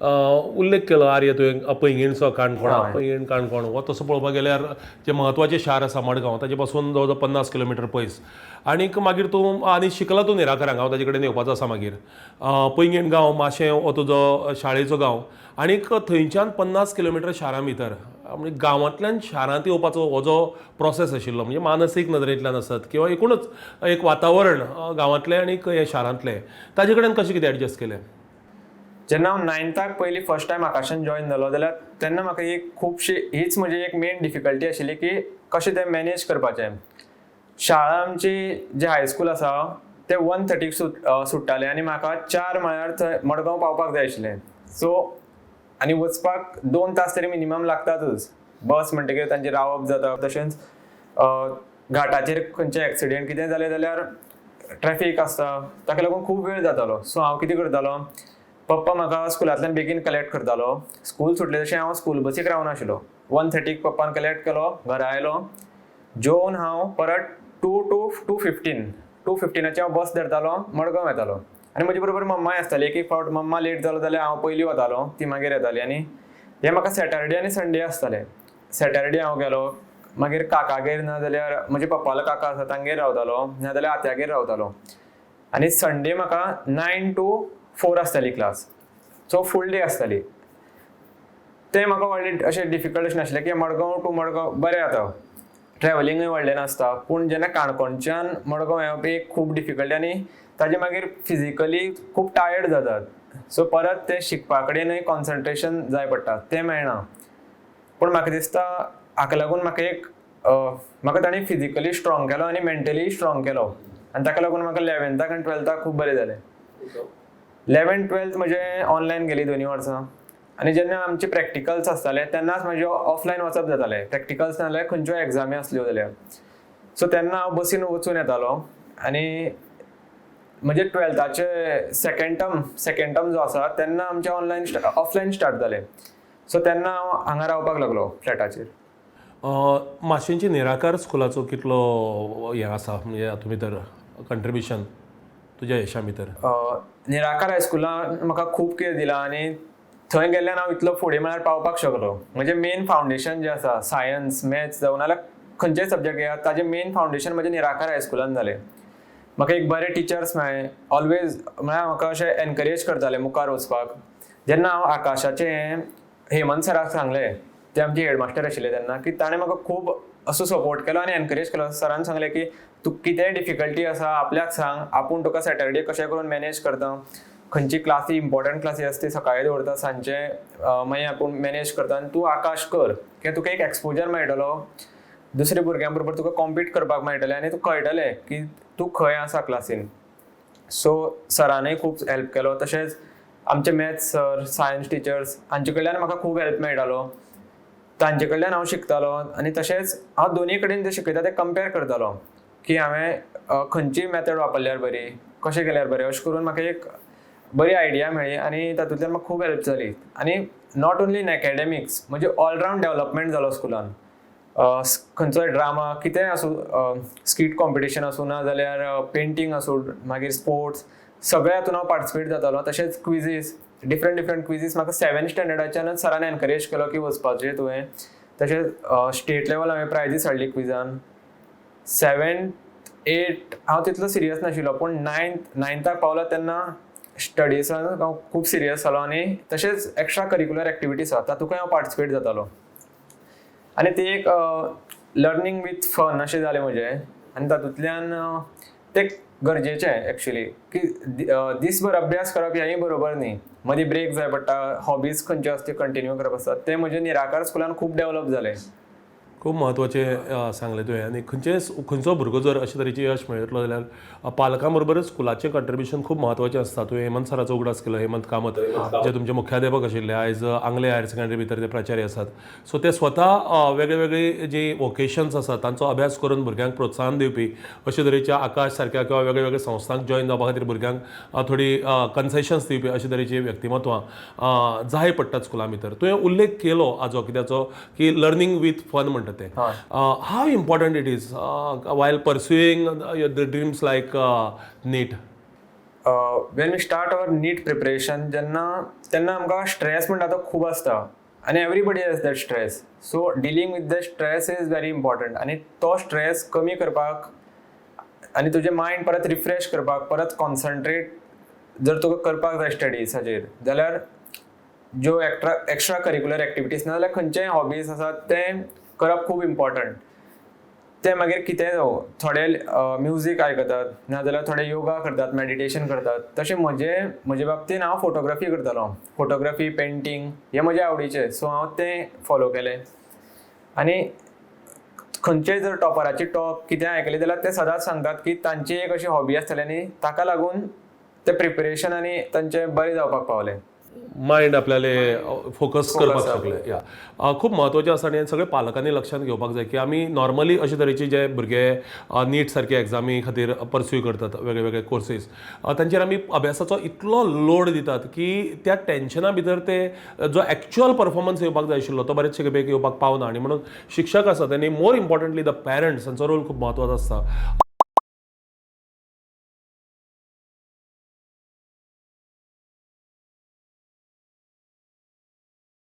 उल्लेख केलो आर्य तुवें पैंगीणचो, काणकोणा, पैंगीण काणकोण हो तसो पळोवपाक गेल्यार जें म्हत्वाचें शार आसा मडगांव, ताजे पासून जवळ जवळ 50 किलोमिटर पयस. आनीक मागीर तूं आनी शिकला तूं निराकरांक, हांव ताजे कडेन येवपाचो आसा मागीर. पैंगीण गांव, माशें हो तुजो शाळेचो गांव आनीक थंयच्यान 50 किलोमिटर शारां भितर, म्हणजे गांवांतल्यान शारांत येवपाचो हो जो प्रोसेस आशिल्लो, म्हणजे मानसीक नदरेंतल्यान आसत किंवा एकूणच एक वातावरण गांवांतलें आनी हें शारांतलें, ताजे कडेन कशें कितें एडजस्ट केलें? जेन्ना हांव नायन्थाक पयली फर्स्ट टायम आकाशान जॉयन जालो जाल्यार तेन्ना म्हाका एक खुबशी हीच म्हजी एक मेन डिफिकल्टी आशिल्ली की कशें तें मॅनेज करपाचें. शाळा आमची जे हायस्कूल आसा ते 1:30क सुट्टाले आनी म्हाका 4 म्हळ्यार थंय मडगांव पावपाक जाय आशिल्लें. सो आनी वचपाक 2 तास तरी मिनिमम लागतातच. बस म्हणटकीर तांचें रावप जाता, तशेंच घाटाचेर खंयचे एक्सिडेंट कितें जालें जाल्यार ट्रॅफीक आसता, ताका लागून खूब वेळ जातालो. सो हांव कितें करतालो, पप्पा म्हाका स्कुलांतल्यान बेगीन कलेक्ट करतालो. स्कूल सुटलें तशें हांव स्कूल बसीक रावनाशिल्लो. 1:30क पप्पान कलेक्ट केलो, घरा आयलो, जेवन हांव परत 2 to 2:15, 2:15ची हांव बस धरतालो, मडगांव येतालो आनी म्हजे बरोबर मम्माय आसताली. एक एक फावट मम्मा लेट जालो जाल्यार हांव पयलीं वतालो, ती मागीर येताली. आनी हे म्हाका सॅटर्डे आनी संडे आसताले. सॅटर्डे हांव गेलो, मागीर काकागेर ना जाल्यार म्हजे पप्पालो काका आसा तांगेर रावतालो, ना जाल्यार आत्यागेर रावतालो. आनी संडे म्हाका 9 to 4 आसताली क्लास, सो फूल डे आसताली. तें म्हाका व्हडलें अशें डिफिकल्ट अशें नाशिल्लें की मडगांव टू मडगांव बरें जाता, ट्रॅव्हलिंगूय व्हडलें नासता. पूण जेन्ना काणकोणच्यान मडगांव येवप एक खूब डिफिकल्ट आनी ताजे मागीर फिजिकली खूब टायर्ड जातात. सो परत तें शिकपा कडेनूय कॉन्सन्ट्रेशन जाय पडटा, तें मेळना. पूण म्हाका दिसता हाका लागून म्हाका एक म्हाका ताणें फिजिकली स्ट्रॉंग केलो आनी मेंटली स्ट्रॉंग केलो आनी ताका लागून म्हाका लेवन्थाक आनी ट्वेल्थाक खूब बरें जालें. 11th 12th म्हजें ऑनलायन गेली दोनी वर्सां आनी जेन्ना आमचे प्रॅक्टिकल्स आसताले तेन्नाच म्हजें ऑफलायन वचप जातालें. प्रॅक्टिकल्स नाजाल्यार खंयच्यो एग्जामी आसल्यो जाल्यार, सो तेन्ना हांव बसीन वचून येतालो. आनी म्हणजे ट्वेल्थाचे सेकंड टर्म जो आसा तेन्ना आमचें ऑनलायन ऑफलायन स्टार्ट जालें. सो तेन्ना हांव हांगा रावपाक लागलो फ्लॅटाचेर. माशेंची निराकार स्कुलाचो कितलो हें आसा, म्हणजे हातूंत भितर कंट्रिब्युशन तुज्या यशा भितर? निराकार हायस्कुलान म्हाका खूब कितें दिलां आनी थंय गेल्ल्यान हांव इतलो फुडें म्हळ्यार पावपाक शकलो. म्हजें मेन फावंडेशन जें आसा, सायन्स, मॅथ्स जावं नाल्यार खंयचेय सब्जॅक्ट घेयात, ताजें मेन फावंडेशन म्हजें निराकार हायस्कुलान जालें. म्हाका एक बरे टिचर्स मेळ्ळे, ऑलवेज म्हळ्यार म्हाका अशें एनकरेज करताले मुखार वचपाक. जेन्ना हांव आकाशाचें हेमंत सराक सांगलें, ते आमचे हेडमास्टर आशिल्ले तेन्ना, की ताणें म्हाका खूब असो सपोर्ट केलो आनी एनकरेज केलो. सरान सांगलें की तूं कितेंय डिफिकल्टी आसा आपल्याक सांग, आपूण तुका सॅटर्डे कशें करून मॅनेज करता, खंयची क्लासी इम्पॉर्टंट क्लासी आसा ती सकाळी दवरता, सांजचे मागीर आपूण मॅनेज करता आनी तूं आकाश कर, कित्याक तुका एक एक्सपोजर मेळटलो, दुसऱ्या भुरग्यां बरोबर तुका कॉम्पीट करपाक मेळटलें आनी तुका कळटलें की तूं खंय आसा क्लासीन. सो सरानय खूब हेल्प केलो. तशेंच आमचे मॅथ्स सर, सायन्स टिचर्स हांचे कडल्यान म्हाका खूब हेल्प मेळटालो. तांचे कडल्यान हांव शिकतालो आनी तशेंच हांव दोनी कडेन जे शिकयता ते कंपेर करतालो की हांवें खंयची मेथड वापरल्यार बरी, कशें केल्यार बरें. अशें करून म्हाका एक बरी आयडिया मेळ्ळी आनी तातूंतल्यान म्हाका खूब हेल्प जाली. आनी not only in academics, म्हणजे ऑलरावंड डेवलपमेंट जालो स्कुलान. खंयचोय ड्रामा कितेंय आसूं, स्कीट कॉम्पिटिशन आसूं, ना जाल्यार पेंटींग आसूं, मागीर स्पोर्ट्स, सगळ्या हातून हांव पार्टिसिपेट जातालो. तशेंच क्विजीस, डिफरंट डिफरंट क्विजीस, म्हाका सेवन स्टँडर्डाच्यानच सरान एनकरेज केलो की वचपाचें तुवें. तशेंच स्टेट लेवल हांवें प्रायजीस हाडली क्विजान. सेवेंथ एट हांव तितलो सिरियस नाशिल्लो, पूण नायन्थाक पावलो तेन्ना स्टडिसान हांव खूब सिरियस जालो. आनी तशेंच एक्स्ट्रा करिक्युलर एक्टिविटीज आसा तातूंकय हांव पार्टिसिपेट जातालो आनी ती एक लर्नींग विथ फन अशें जालें म्हजें. आनी तातूंतल्यान तें गरजेचें एक्चुली की दीसभर अभ्यास करप हेंय बरोबर न्ही, मदीं ब्रेक जाय पडटा, हॉबीज खंयच्यो आसा त्यो कंटिन्यू करप आसता. तें म्हजें निराकार स्कुलान खूब डेवलप जालें. खूब म्हत्वाचें सांगलें तुवें. आनी खंयचेय खंयचो भुरगो जर अशे तरेचें यश मेळयतलो जाल्यार पालकां बरोबरच स्कुलाचें कंट्रिब्युशन खूब म्हत्वाचें आसता. तुवें हेमंत सराचो उगडास केलो, हेमंत कामत जे तुमचे मुख्याध्यापक आशिल्ले, आयज आंगले हायर सेकंडरी भितर ते प्राचार्य आसात. सो ते स्वता वेगळे वेगळे जी वोकेशन्स आसात तांचो अभ्यास करून भुरग्यांक प्रोत्साहन दिवपी, अशे तरेच्या आकाश सारक्या किंवा वेगळे वेगळे संस्थांक जॉयन जावपा खातीर भुरग्यांक थोडी कन्सेशन्स दिवपी, अशे तरेची व्यक्तिमत्वां जाय पडटात स्कुलां भितर. तुवें उल्लेख केलो आजो कित्याचो की लर्नींग विथ फन म्हणटा ते. How important it is while pursuing the dreams like NEET? When we start our NEET preparation जेन्ना, तेन्ना आमकां स्ट्रेस म्हणटा तो खूब आसता आनी everybody has that stress, so dealing with the stress is very important. आनी तो स्ट्रेस कमी करपाक आनी तुजें मायंड परत रिफ्रेश करपाक, परत कॉन्सन्ट्रेट जर तुका करपाक जाय स्टडीजाचेर जाल्यार ज्यो एक्स्ट्रा करिक्युलर एक्टिविटीज ना जाल्यार खंयचेय हॉबीज आसात ते करप खूब इम्पॉर्टंट. ते मागीर कितेंय जावं, थोडे म्युजीक आयकतात, नाजाल्यार थोडे योगा करतात, मेडिटेशन करतात. तशें म्हजे बाबतीन हांव फोटोग्राफी करतालो. फोटोग्राफी, पेंटींग हे म्हजे आवडीचे, सो हांव तें फॉलो केलें. आनी खंयचेय जर टॉपराची टॉक कितें आयकली जाल्यार ते सदांच सांगतात की तांची एक अशी हॉबी आसतली आनी ताका लागून ते प्रिपरेशन आनी तांचें बरें जावपाक पावलें. मायंड आपल्याले फोकस करपाक शकले. या, खूब म्हत्वाचें आसा आनी सगळे पालकांनी लक्षांत घेवपाक जाय की आमी नॉर्मली अशे तरेचे जे भुरगे नीट सारके एग्जामी खातीर पर्स्यू करतात वेगळे वेगळे कोर्सीस, तांचेर आमी अभ्यासाचो इतलो लोड दितात की त्या टेन्शना भितर ते जो एक्च्युअल परफॉर्मन्स येवपाक जाय आशिल्लो तो बरेचशे खेपे येवपाक पावना. आनी म्हणून शिक्षक आसा त्यांनी, मोर इम्पॉर्टंटली the parents, हांचो रोल खूब म्हत्वाचो आसता.